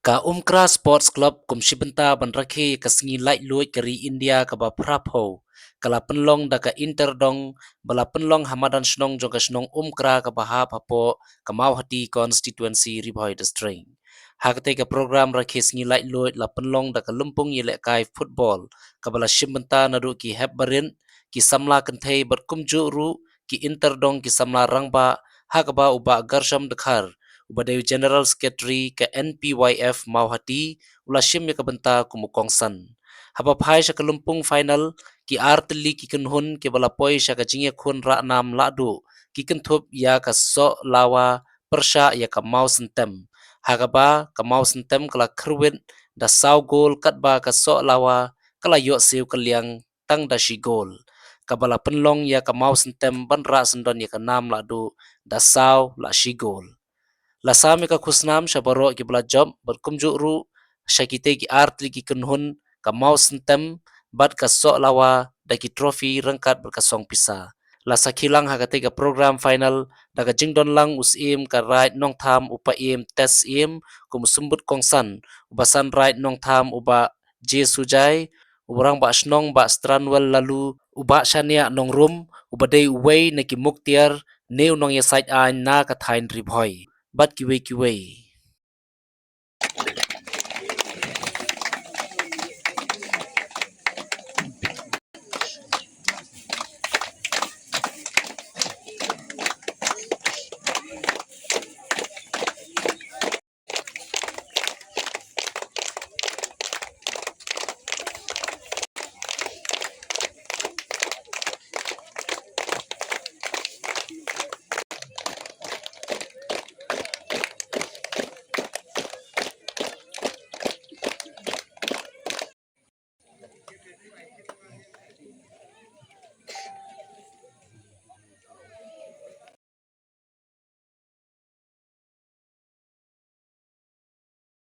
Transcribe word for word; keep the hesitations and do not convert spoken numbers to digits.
Ka Umkra Sports Club kum shi bynta ban rakhe ïa ka sngi laitluid ka ri India kaba phraphew, ka la pynlong da ka Interdong, ba la pynlong ha madan shnong jong ka shnong Umkra kaba hap hapoh ka Mawhati Constituency, Ri Bhoi District. Ha katei ka program rakhe sngi laitluid la pynlong da ka lympung ïalehkai football, kaba la shim bynta naduh ki hep barit, ki samla kynthei bad kumjuh ruh ki Interdong ki samla rangbah, ha kaba u Bah Gershom Dkhar, uba dei u General Secretary ka N P Y F Mawhati, u la shim ïa ka bynta kum u kongsan. Haba phai sha ka lympung final, ki ar tylli ki kynhun kiba la poi sha ka jingïakhun rah nam lahduh, ki kynthup ïa ka Sohlawa pyrshah ïa ka Mawsyntem. Ha kaba ka Mawsyntem ka la kyrwit da saw gol, katba ka Sohlawa ka la ïoh siew kylliang tang da shi gol, kaba la pynlong ïa ka Mawsyntem ban rah syndon ïa ka nam lahduh da saw la shi gol. La sam ïa ka khusnam sha baroh kiba la jop bad kumjuh ruh sha kitei ki ar tylli ki kynhun, ka Mawsyntem bad ka Sohlawa, da ki trophy ryngkat bad ka song pisa. La sakhi lang ha katei ka program final da ka jingdon lang u Syiem ka Raid Nongtham, u Paiem Tes Syiem, kum u symbud kongsan, u Basan Raid Nongtham, u Bah J Sujai, u Rangbah Shnong Bah Stranwell Laloo, u Bah Shaniah Nongrum, uba dei uwei na ki muktiar ne u nongïasaid aiñ na ka thaiñ Ri Bhoi, bad kiwei kiwei.